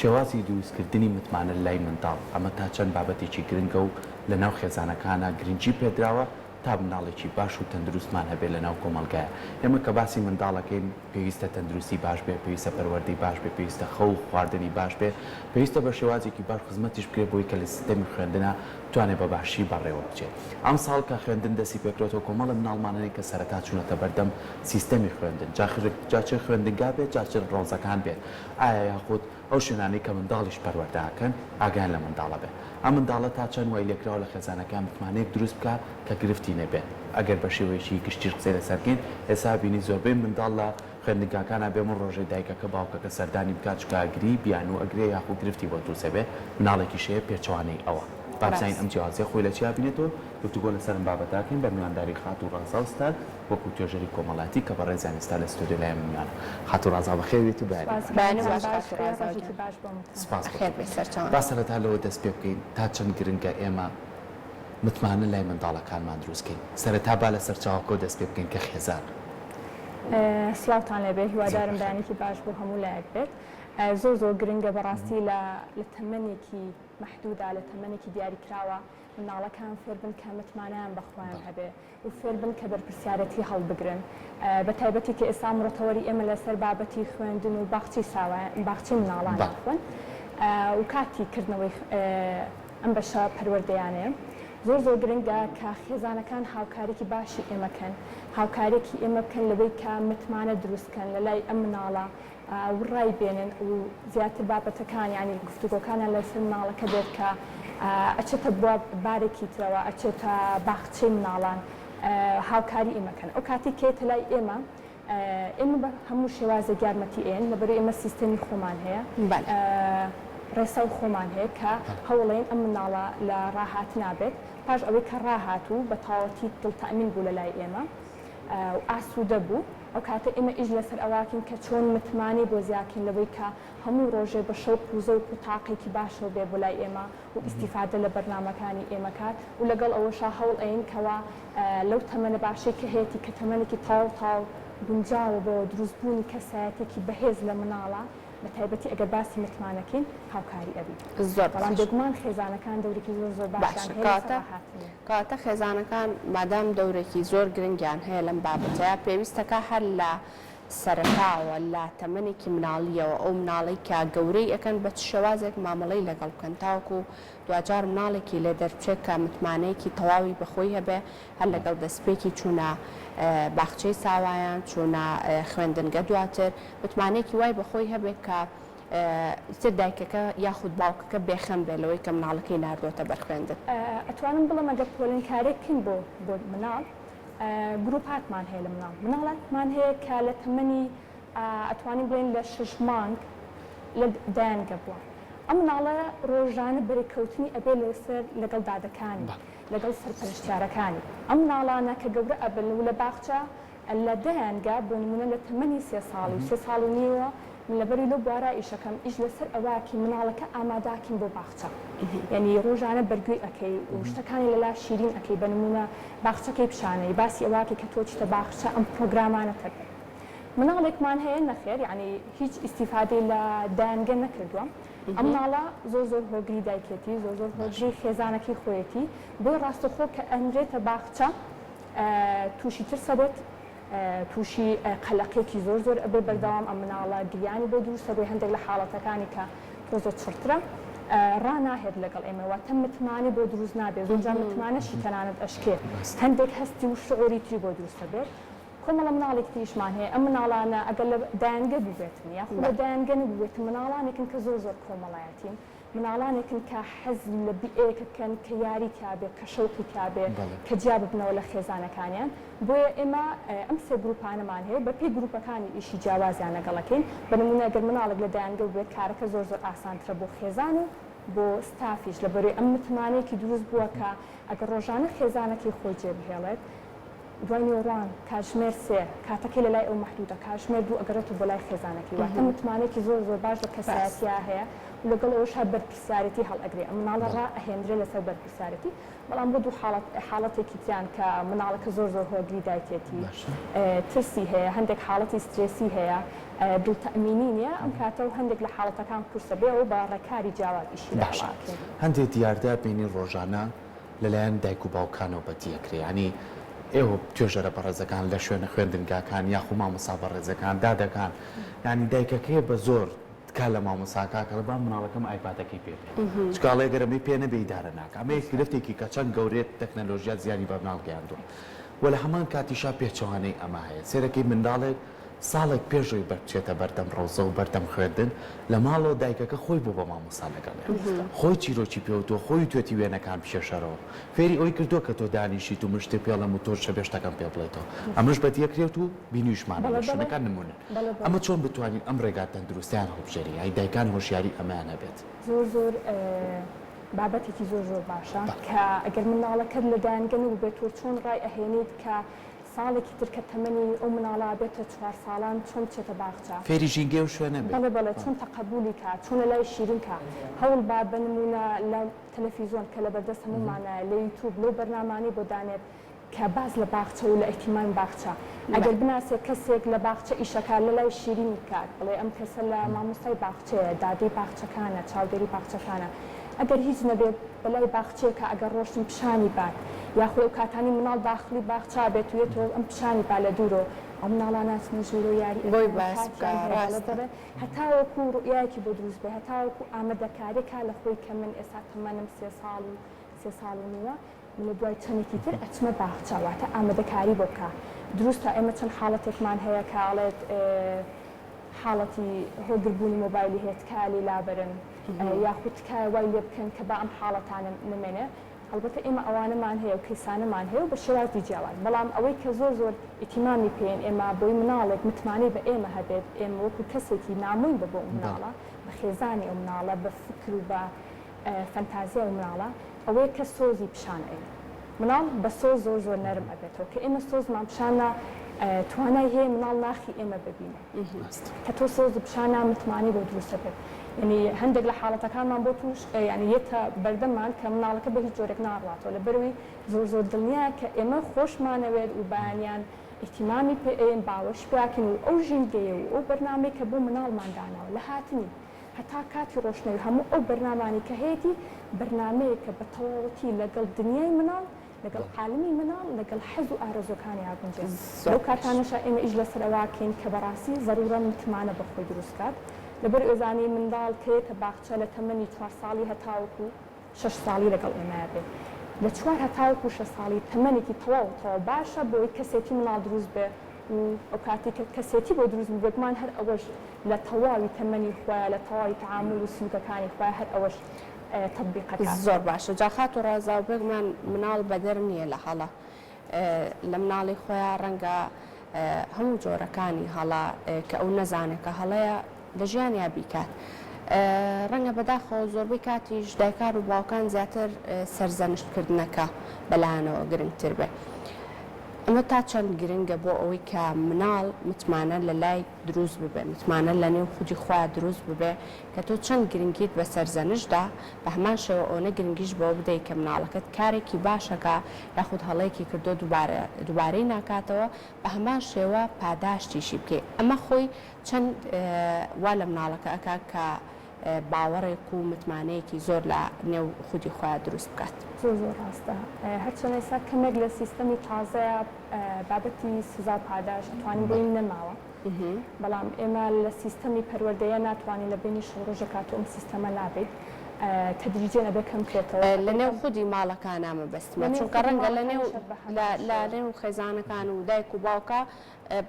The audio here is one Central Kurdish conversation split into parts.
شێوازی دروستکردنی متمانە لای منداڵ، ئەمە تا چەند بابەتێکی گرنگە و لەناو خێزانەکانا گرنگی پێدراوە تا منداڵێکی باش و تەندروستمان هەبێت لەناو کۆمەڵگایا. ئێمە کە باسی منداڵ ئەکەین پێویستە تەندروستی باش بێ، پێویستە پەروەردەی باش بێ، پێویستە خەو و خواردنی باش بێ، پێویستە بە شێوازێکی باش خزمەتیش بکرێت بۆی کە لە سیستەمی خوێندنا بتوانێت بە باشی بەڕێوە بچێت. ئەمساڵ کە خوێندن دەستی پێکرۆتەوە کۆمەڵێ مناڵمان هەن کە سەرەتا چوونەتە بەردەم سیستەمی خوێندن جا جا چ خوێندنگا بێت جا چ ڕەوزەکان بێت ئایا یاخود ئەو شوێنانەی کە منداڵیش پەروەردە ئەکەن ئاگایان لە منداڵە بێ ئەم منداڵە تا چەند وای لێکراوە لە خێزانەکەیان متمانەیەک دروست بکا کە گرفتی نەبێ ئەگەر بە شێوەیەکی گشتیش قسەی لەسەر بکەین ئێستا ئەبینی زۆربەی منداڵ لە خوێندنگاکانا بێ من ڕۆژێ دایکەکە باوکەکە سەردانی بکات چونکە ئەگری بیانوو ئەگرێ یاخود گرفتی بۆ دروست ئەبێ مناڵێکیش هەیە پێچەوانەی ئەوە با بزانین ڕاست. ئەم جیاوازیە خۆی لە چیا بینێتەوە گفتوگۆ لەسەر ئەم بابەتە ئەکەین بە میوانداری خاتوو ڕازا و ستار وەکو توێژەری کۆمەڵایەتی کە بەڕێزیان ئێستا لە ستۆدیۆ لای من میوانە. خاتوو ڕازا بەخێر بێیت و بەیانی سوپاس باش. بەیانی بەیانتان باش باش خاتوو بێ ڕازا ڕۆژێکی گیان. باش بۆ هەمووتان. سپاس بۆ بەخێر تۆ. بێی سەرچاوان. با سەرەتا لەوە دەست پێ بکەین تا چەند گرنگە ئێمە متمانە لای منداڵەکانمان دروست کەین. سەرەتا با لە سەرچاوەکەوە دەست پێ بکەین کە خێزانە. سڵاوتان لێبێ زۆر هیوادارم بەخێر بێی. بەیانێکی باش بۆ هەموو لایەک بێت. زۆر زۆر گرنگە بەڕاستی لە لە تەمەنێکی مەحدودا لە تەمەنێکی دیاریکراوە منداڵەکان فێربن کە متمانەیان بە خۆیان هەبێ و فێربن کە بەرپرسیارەتی هەڵبگرن بە تایبەتی کە ئێستا ئەمڕۆ تەوەری ئێمە لەسەر بابەتی خوێندن و باخچەی ساوایان باخچەی مناڵان عەفوەن و کاتی کردنەوەی ئەم بەشە پەروەردەیانەیە زۆر زۆر گرنگە کە خێزانەکان هاوکاریی باشی ئێمە کەن هاوکارێکی ئێمە بکەن لەوەی کە متمانە دروست کەن لە لای ئەم مناڵە و ڕای بێنن و زیاتر بابەتەکان یانی گفتوگۆکانیان لەسەر مناڵەکە بێت کە ئەچێتە بارێکی ترەوە ئەچێتە باخچەی مناڵان هاوکاری ئێمە کەن ئەو کاتی کێتە لای ئێمە ئێمە بە هەموو شێوازێک یارمەتی ئێن لەبەرو ئێمە سیستەمی خۆمان هەیە ڕێسای خۆمان هەیە کە هەوڵێن ئەم مناڵە لە ڕاهاتنا بێت پاش ئەوەی کە ڕاهات و بە تەواوەتی دڵتەئمین بوو لە لای ئێمە و ئاسوودە بوو، ئەو کاتە ئێمە ئیش لەسەر ئەوەکەین کە چۆن متمانەی بۆ زیاکەین لەوەی کە هەموو ڕۆژێ بە شەوق و زەوق و تاقێکی باشەوە بێ بۆ لای ئێمە و ئیستیفادە لە بەرنامەکانی ئێمە کات و لەگەڵ ئەوەشا هەوڵ ئەیەین کەوا لەو تەمەنە باشەی کە هەیەتی کە تەمەنێکی تەواو تەواو گونجاوە بۆ دروست بوونی کەسایەتێکی بەهێز لە مناڵا بە تایبەتی ئەگەر باسی متمانەکەین هاوکاری ئەبین زۆر بەڵام باش. بێگومان خێزانەکان دەورێکی زۆر زۆر باشیان باشە هەیە لەسەر کەواتە ڕاهاتنی. کەواتە خێزانەکان مادام دەورێکی زۆر گرنگیان هەیە لەم بابەتەیا پێویستەکا هەر لە سەرەتاوە لە تەمەنێکی مناڵیەوە ئەو مناڵەی کە گەورەی ئەکەن بە چ شێوازێک مامەڵەی لەگەڵ بکەن تاوەکو دواجار مناڵێکی لێ دەربچێت کە متمانەیەکی تەواوی بەخۆی هەبێ هەر لەگەڵ دەستپێکی چوونە باخچەی ساوایان چوونە خوێندنگە دواتر متمانەیەکی وای بەخۆی هەبێ کە ئیتر دایکەکە یاخود باوکەکە بێخەم بێ لەوەی کە مناڵەکەی ناردۆتە بەر خوێندن. ئەتوانم بڵێم ئەگەر پۆلێنکارێک بکەین بۆ بۆ مناڵ گروپاتمان هەیە لە مناڵ مناڵاتمان هەیە کە لە تەمەنی ئەتوانین بڵێین لە شەش مانگ لە دایانگە بووە ئەم مناڵە ڕۆژانە بەرێکەوتنی ئەبێ لەسەر لەگەڵ دادەکانی لەگەڵ سەرپەرشتیارەکانی ئەم مناڵانە کە گەورە ئەبن و لە باخچە لە دایانگە بۆ نموونە لە تەمەنی سێ ساڵی و سێ ساڵ و نیوە من لەبەری لەو بوارە ئیشەکەم ئیش لەسەر ئەوەکەین مناڵەکە ئامادەکەین بۆ باخچە یانی ڕۆژانە بەرگوێی ئەکەی و شتەکانی لەلا شیرین ئەکەی بە نموونە باخچەکەی پیشانەی باسی ئەوەکەی کە تۆ چیتە باخچە ئەم پڕۆگرامانەت هەبێ مناڵێکمان هەیە نەخێر یانی هیچ ئیستیفادەی لە دایانگە نەکردووە ئەم مناڵە زۆر زۆر هۆگری دایکێتی زۆر زۆر هۆگری خێزانەکەی خۆیەتی بۆیە ڕاستەوخۆ کە ئەنرێتە باخچە تووشی ترس ئەبێت، تووشی قەلەقیەکی زۆر زۆر ئەبێ بەردەوام ئەم مناڵە گریانی بۆ دروست ئەبێ هەندێک لە حاڵەتەکانی کە تۆزێ چڕترە ڕاناهێت لەگەڵ ئێمە واتە متمانەی بۆ دروست نابێت زۆر جار متمانەشی تەنانەت ئەشکێ هەندێک هەستی و شعوری تری بۆ دروست ئەبێت کۆمەڵە مناڵێکی تریشمان هەیە ئەم مناڵانە ئەگەر لە دایەنگە بووبێتن یاخود لە دایەنگە نەبووبێتن مناڵانێکن کە زۆر زۆر کۆمەڵایەتین مناڵانێکن کە حەز لە بیئەیەک ئەکەن کە یاری تیا بێ، کە شەوقی تیا بێ، کە جیا ببنەوە لە خێزانەکانیان. بۆیە ئێمە ئەم سێ گروپانەمان هەیە و بە پێی گروپەکانی ئیشی جیاوازیان لەگەڵ ئەکەین. بە نموونە ئەگەر مناڵێک لە دایەنگە ببێت کارەکە زۆر زۆر ئاسانترە بۆ خێزان و بۆ ستافیش لەبەرەی ئەم متمانەیەکی دروست بووە کە ئەگەر ڕۆژانە خێزانەکەی خۆی جێ بهێڵێت دوای نیوەڕوان کاتژمێر سێ کاتەکەی لەلای ئەو مەحدودە، کاتژمێر دوو ئەگەڕێتەوە بۆ لای خێزانەکەی، واتە متمانەیەکی زۆر زۆر باش لە کەسایەتیا هەیە و لەگەڵ ئەوەشا بەرپرسیارێتی هەڵئەگرێ، ئەم مناڵە ڕائەهێنرێ لەسەر بەرپرسیارێتی، بەڵام بۆ دوو حاڵەت حاڵەتێکی تریان کە مناڵەکە زۆر زۆر هۆگری دایکێتی، ترسی هەیە، هەندێک حاڵەتی سترێسی هەیە. دڵ تەئمینی نیە ئەم کاتە و هەندێک لە حاڵەتەکان قورسە بێ و بە ڕێکاری جیاواز ئیشی لەگەڵا باشە ئەکەین. هەندێ دیاردە بینی ڕۆژانە لەلایەن دایک و باوکانەوە بەدی ئەکرێ یانی ئێوە توێژەرە بەڕێزەکان لە شوێنە خوێندنگاکان یاخو مامۆستا بەڕێزەکان دادەکان یانی دایکەکەی بە زۆر تکا لە مامۆستاکە ئەکا ئەڵێ با مناڵەکەم ئایپادەکەی پێ بێ چونکە ئەڵێ گەر ئەمەی پێ نەبێ ئیدارە ناکا ئەمە یەک گرفتێکی کە چەند گەورەیە تەکنەلۆژیا زیانی بە مناڵ گەیاندووە وە لە هەمان کاتیشا پێچەوانەی ئەمە هەیە سێرەکەی منداڵێک ساڵێک پێش ئەوەی بەر بچێتە بەردەم ڕەوزە و بەردەم خوێندن لە ماڵەوە دایکەکە خۆی بووە بە مامۆستا لەگەڵیا خۆی چیرۆکی پێ وتووە خۆی وتوێتی وێنەکان بکێشەرەوە فێری ئەوەی کردووە کە تۆ دانیشیت و من شتێ پێ ئەڵێم و تۆش ئەبێ شتەکەم پێ بڵێیتەوە ئەمەش بەدیەکرێت و بینیوشمانە لە شوێنەکان نموونەن ئەمە چۆن بتوانین ئەم ڕێگا تەندروستەیان هەڵبژێرین یانی دایکان هۆشیاری ئەمەیان هەبێت؟ زۆر زۆر بابەتێکی زۆر زۆر باشە کە ئەگەر منداڵەکەت لە دایەنگە نەبووبێت تۆ چۆن ڕای ئەهێنیت کە ساڵێکی تر کە تەمەنی ئەو مناڵە ئەبێتە چوار ساڵان چۆن بچێتە باخچە. فێری ژینگەی ئەو شوێنە بێت. بەڵێ بەڵێ چۆن تەقەبولی کا چۆن لە لای شیرین کا هەوڵ با بە نموونە لە تەلەفیزۆن کە لەبەردەست هەموومانایە لە یوتوب لەو بەرنامانەی بۆ دانێت کە باس لە باخچە و لە ئیهتیمامی باخچە ئەگەر بناسێ کەسێک لە باخچە ئیشەکا لە لای شیرینی بکات بڵێ ئەم کەسە لە مامۆستای باخچەیە دادەی باخچەکانە چاودێری باخچەکانە ئەگەر هیچ نەبێت بەلای باخچەیەکا ئەگەر ڕۆشتن پیشانی بات یاخود ئەو کاتانەی مناڵ داخڵی باخچە بێت و یەتەوە ئەم پیشانی با لە دوورەوە ئەو مناڵانە ئەچنە ژوورەوە یاری بۆی ئەکەن باس بکە کاتیان هەیە بەڵێ ڕاستە. بەڵێ هەتاوەکو ڕوئیایەکی بۆ دروست بێ هەتاوەکو ئامادەکاریەکا لە خۆی کە من ئێستا تەمەنم سێ ساڵ و سێ ساڵ و نیوە من لە دوای چەندێکی تر ئەچمە باخچە واتە ئامادەکاری بۆ بکە دروستە ئێمە چەند حاڵەتێکمان هەیە کە ئەڵێت حاڵەتی هۆگربوونی مۆبایلی هەیە تکایە لێی لابەرن یاخود تکایە وای لێ بکەن کە با ئەم حاڵەتانە نەمێنێ هەڵبەتە ئێمە ئەوانەمان هەیە و کەیسانەمان هەیە و بە شێوازی جیاواز بەڵام ئەوەی کە زۆر زۆر ئیتیمامی پێین ئێمە بۆی مناڵێک متمانەی بە ئێمە هەبێت ئێمە وەکو کەسێکی نامۆین بە بۆ ئەو مناڵە بە خێزانی ئەو مناڵە بە فکر و بە فەنتازیای ئەو مناڵە ئەوەیە کە سۆزی پیشان ئەین. مناڵ بە سۆز زۆر زۆر نەرم ئەبێتەوە. کە ئێمە سۆزمان پیشان نا توانای هەیە مناڵ ناخی ئێمە ببینێ. کە تۆ سۆزت پیشان نا متمانەی بۆ دروست ئەبێت. یانی هەندێک لە حاڵەتەکانمان بۆ تووش یانی یەتە بەردەممان کە مناڵەکە بە هیچ جۆرێک ناڕواتەوە لەبەرئەوەی زۆر زۆر دڵنیایە کە ئێمە خۆشمانەوێت و بەیانیان ئیهتیمامی پێ ئەیەین باوەش پیاکەین و ئەو ژینگەیە و ئەو بەرنامەی کە بۆ مناڵمان داناوە لە هاتنی هەتا کاتی ڕۆشنەوی هەموو ئەو بەرنامانەی کە هەیەتی بەرنامەیەکە بە تەواوەتی لەگەڵ دنیای مناڵ، لەگەڵ عالەمی مناڵ، لەگەڵ حەز و ئارەزووەکانی ئاگونجێ. زۆر لەو باش. کاتانەشا ئێمە ئیش لەسەر ئەوە ئەکەین کە بەڕاستی زەروورە متمانە بە خۆی دروست کات. لەبەر ئێزانی منداڵ کە یەتە باخچە لە تەمەنی چوار ساڵی هەتاوەکو شەش ساڵی لەگەڵ ئێمەیا بێ. لە چوار هەتاوەکو شەش ساڵی تەمەنێکی تەواو تەواو باشە بۆی کەسێتی مناڵ دروست بێ و ئەوکاتەی کە کەسێتی بۆ دروست بوو بێگومان هەر ئەوەش لە تەواوی تەمەنی خۆیا لە تەواوی تەعامول و سلوکەکانی خۆیا هەر ئەوەش تەتبیق ئەکات. زۆر باشە جا خاتوو ڕازاو بێگومان مناڵ بەدەر نیە لە هەڵە لە مناڵی خۆیا ڕەنگە هەموو جۆرەکانی هەڵە کە ئەو نەزانێ کە هەڵەیە لە ژیانیا بیکات ڕەنگە بەداخەوە زۆربەی کاتیش دایکان و باوکان زیاتر سەرزەنشت کردنەکە بەلایانەوە گرنگتر بێ ئەمە تا چەند گرنگە بۆ ئەوەی کە مناڵ متمانە لە لای دروست ببێ متمانە لە نێو خودی خۆیا دروست ببێ کە تۆ چەند گرنگیت بە سەرزەنشت دا بە هەمان شێوە ئەوەنە گرنگیش بەوە بدەی کە مناڵەکەت کارێکی باشەکا یاخود هەڵەیەکی کردووە دووبارە دووبارەی ناکاتەوە بە هەمان شێوە پاداشتیشی بکەی ئەمە خۆی چەند وا لە مناڵەکە ئەکا کە باوەڕێک و متمانەیەکی زۆر لە نێو خودی خۆیا دروست بکات. زۆر زۆر ڕاستە هەرچەند ئێستا کەمێک لە سیستەمی تازەیا بابەتی سزا و پاداشت ئەتوانین بڵێین نەماوە بەڵام ئێمە لە سیستەمی پەروەردەیە ناتوانین لە بەینی شەو ڕۆژێکا تۆ ئەم سیستەمە لابەیت تەدریجیەن ئەبێ کەم کرێتەوە لە ئەبێ نێو کەم خودی ماڵەکانا مەبەستمە لە نێو چونکە خودی ڕەنگە لە نێو ماڵەکانیش هەر بە لە هەمان لە شێوە. نێو خێزانەکان و دایک و باوکا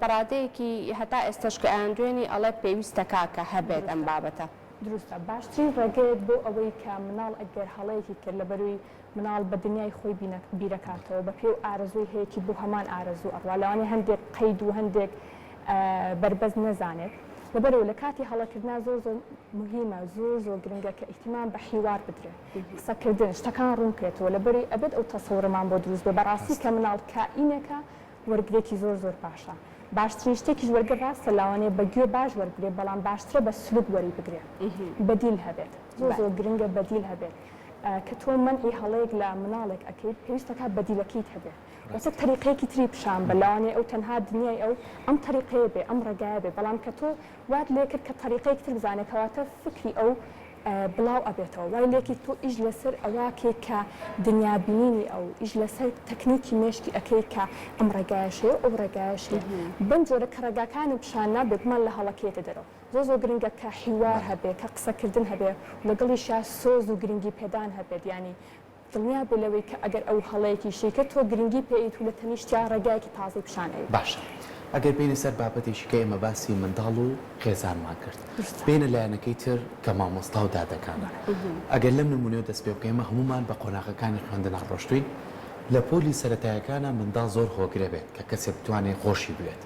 بەڕادەیەکی هەتا ئێستەش کە ئەیاندوێنی ئەڵێ پێویستە کاکە هەبێت ئەم دروستە بابەتە. دروستە باشترین ڕێگەیەک بۆ ئەوەی کە مناڵ ئەگەر هەڵەیەکی کرد لەبەروی مناڵ بە دنیای خۆی بیرەکاتەوە بە پێی و ئارەزووی هەیەتی بۆ هەمان ئارەزوو ئەڕوا لەوانەیە هەندێک قەید و هەندێک بەربەست نەزانێت لەبەرئەوە لە کاتی هەڵەکردنا زۆر زۆر موهیمە زۆر زۆر گرنگە کە ئیهتیمام بە حیوار بدرێ قسەکردن شتەکان ڕوون کرێتەوە لەبەری ئەبێت ئەو تەسەورەمان بۆ دروست بێ بەڕاستی کە مناڵ کائینێکە وەرگرێکی زۆر زۆر باشە باشترین شتێکیش وەرگر ڕاستە لاوانەیە بە گوێ باش وەربگرێ بەڵام باشترە بە سلوک وەری بگرێ بەدیل هەبێت زۆر زۆر گرنگە بەدیل هەبێت کە تۆ مەنعی هەڵەیەک لە مناڵێک ئەکەیت پێویستەکات بەدیلەکەیت هەبێ. واتە تەریقەیەکی تری پیشان بە لەوانەیە ئەو تەنها دنیای ئەو ئەم تەریقەیە بێ ئەم ڕێگایە بێ بەڵام کە تۆ وات لێکرد کە تەریقەیەکی تر بزانێ کەواتە فکری ئەو بڵاو ئەبێتەوە وای لێکەی تۆ ئیش لەسەر ئەوە کەی کە دنیابینینی ئەو ئیش لەسەر تەکنیکی مێشکی ئەکەی کە ئەم ڕێگایەش هەیە و ئەو ڕێگایەش هەیە بەم جۆرە کە ڕێگاکانت پیشان نا بێگومان لە هەڵەکە یەتە دەرەوە زۆر زۆر گرنگە کە حیوار هەبێ کە قسەکردن هەبێ و لەگەڵیشیا سۆز و گرنگی پێدان هەبێت یانی دڵنیا بێ لەوەی کە ئەگەر ئەو هەڵەیەکیشی کرد تۆ گرنگی پێ ئەیت و لە تەنیشتیا ڕێگایەکی تازەی پیشان ئەیت. باشە ئەگەر بێینە سەر بابەتێکی کە ئێمە باسی منداڵ و خێزانمان کرد بێینە لایەنەکەی تر کە مامۆستا و دادەکانە ئەگەر لەم نمونەیەوە دەست پێ بکەین ئێمە هەموومان بە قۆناغەکانی خوێندنا ڕۆشتوین لە پۆلی سەرەتایەکانا منداڵ زۆر هۆگرە بێت کە کەسێ بتوانێ خۆشی بوێت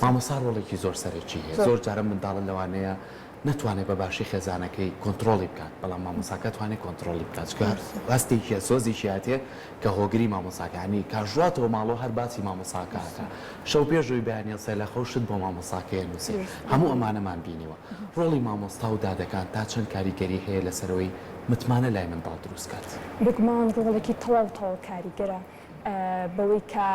مامۆستا ڕۆڵێکی زۆر سەرەکی هەیە زۆر جارە منداڵە لەوانەیە نەتوانێت بە باشی خێزانەکەی کۆنتڕۆڵی بکات بەڵام مامۆستاکە توانێت کۆنتڕۆڵی بکات چونکە هەستێکی هەیە سۆزێکی هاتێ کە هۆگری مامۆستاکە یانی کاژواتەوە ماڵەوە هەر باسی مامۆستاکە ئەکا شەو پێش ئەوەی بەیانی هەڵسێ لە خەو شت بۆ مامۆستاکەی ئەنووسێ هەموو ئەمانەمان بینیوە ڕۆڵی مامۆستا و دادەکان تا چەند کاریگەری هەیە لەسەر ئەوەی متمانە لای منداڵ دروست کات؟ بێگومان ڕۆڵێکی تەواو تەواو کاریگەرە بەوەی کە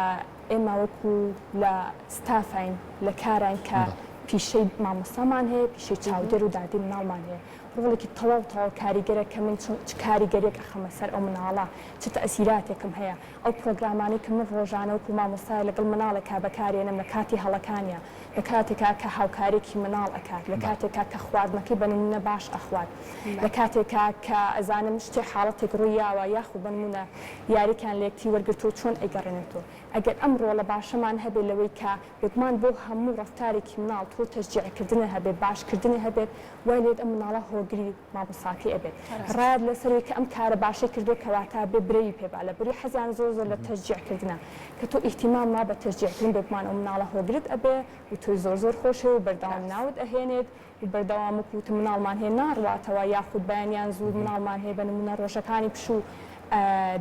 ئێمە وەکو لە ستافاین لە کاراین کە پیشەی مامۆستامان هەیە، پیشەی چاودێر و دادی مناڵمان هەیە، ڕۆڵێکی تەواو تەواو کاریگەرە کە من چ کاریگەریەک ئەخەمە سەر ئەو مناڵە، چ تەئسیراتێکم هەیە، ئەو پرۆگرامانەی کە من ڕۆژانە وەکو مامۆستایە لەگەڵ مناڵێکا بەکارێنم لە کاتی هەڵەکانیا، لە کاتێکا کە هاوکاریەکی مناڵ ئەکات، لە کاتێکا کە خواردنەکەی بە نمونە باش ئەخوات، لە کاتێکا کە ئەزانم شتێ حاڵەتێک ڕووی یاوە یاخود بە نمونە یاریکیان لە یەکتری وەرگرتووە چۆن ئەیگەڕێنێتەوە. ئەگەر ئەم ڕۆڵە باشەمان هەبێت لەوەی کە بێگومان بۆ هەموو ڕەفتارێکی مناڵ تۆ تەشجیع کردنت هەبێت باش کردنت هەبێت وای لێت ئەم مناڵە هۆگری مامۆستاکەی ئەبێت ڕایەت لەسەروی کە ئەم کارە باشەی کردووە کەواتە بێ برەوی پێ با لەبری حەزیان زۆر زۆر لە تەشجیع کردنە کە تۆ ئیهتیمام ما بە تەشجیع کردن بێگومان ئەو مناڵە هۆگرت ئەبێ و تۆی زۆر زۆر خۆشەوێ و بەردەوام ناوت ئەهێنێت و بەردەوام وەکو وتم مناڵمان هەیە ناڕواتەوە یاخود بەیانیان زوو مناڵمان هەیە بە نمونە ڕۆژەکانی پشوو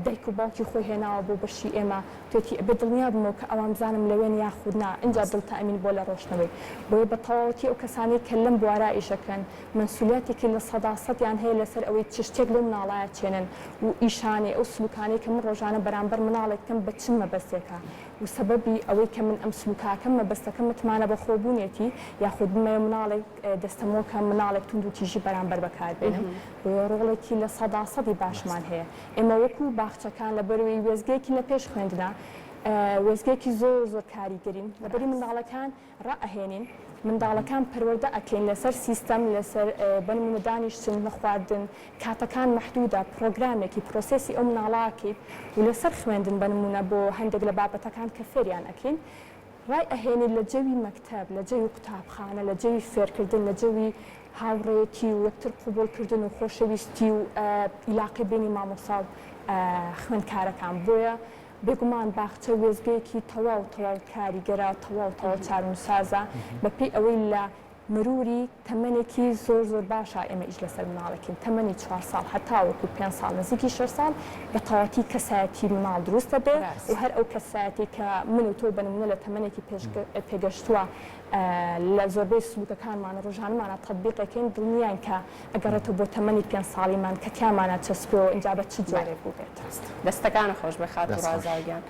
دایک و باوکی خۆی هێناوە بۆ بەشی ئێمە توێتی ئەبێ دڵنیا بمەوە کە ئەوان بزانم لەوێن یاخود نا ئینجا دڵ تەئمین بۆ لە ڕۆشتنەوەی بۆیە بە تەواوەتی ئەو کەسانەی کە لەم بوارا ئیشەکەن مەنسولیاتێکی 100%یان هەیە لەسەر ئەوەی چ شتێک لەو مناڵایە چێنن و ئیشانەی ئەو سلوکانەی کە من ڕۆژانە بەرامبەر مناڵێک کەم بە چ مەبەستێکە و سەبەبی ئەوەی کە من ئەم سلوکاکەم مەبەستەکەم متمانە بەخۆبوونێتی یاخود بمەوێ مناڵێک دەستەمۆ کەم مناڵێک توندوتیژی بەرامبەر بەکاربێنم بۆیە ڕۆڵێکی لە سەدا سەدی باشمان هەیە ئێمە وەکو باخچەکان لەبەرەوەی وێستگەیەکی لە پێش خوێندنە وێستگەیەکی زۆر زۆر کاریگەرین لەبەری منداڵەکان ڕائەهێنین منداڵەکان پەروەردە ئەکەین لەسەر سیستەم لەسەر بەنمونە دانیشتن لە خواردن کاتەکان مەحدودە پڕۆگرامێکی پرۆسێسی ئەو مناڵە ئەکەیت و لەسەر خوێندن بەنمونە بۆ هەندێک لە بابەتەکان کە فێریان ئەکەین ڕای ئەهێنیت لە جەوی مەکتەب لە جەوی قوتابخانە لە جەوی فێرکردن لە جەوی هاوڕێیەتی و یەکتر قبوڵ کردن و خۆشەویستی و ئیلاقەی بەینی مامۆستا و خوێندکارەکان بۆیە بێگومان باخچە وێستگەیەکی تەواو تەواو کاریگەرە، تەواو تەواو چارەنووسسازە، بەپێی ئەوەی لە مروری تەمەنێکی زۆر زۆر باشە ئێمە ئیش لەسەر مناڵەکەین، تەمەنی چوار ساڵ هەتاوەکو پێنج ساڵ نزیکی شەش ساڵ بە تەواوەتی کەسایەتی مناڵ دروست دەبێ و هەر ئەو کەسایەتی کە من و تۆ بە نموونە لە تەمەنێکی پێگەشتووە لە زۆربەی سلوکەکانمان و ڕۆژانەمانا تەتبیقێکەین دڵنیاین کە ئەگەڕێتەوە بۆ تەمەنی پێنج ساڵیمان کە تیامانا چەسپێوە ئینجا بە چ جۆرێک بووبێت. دەستەکانت خۆش بێ خاتوو دەست خۆش. ڕازاو گیان.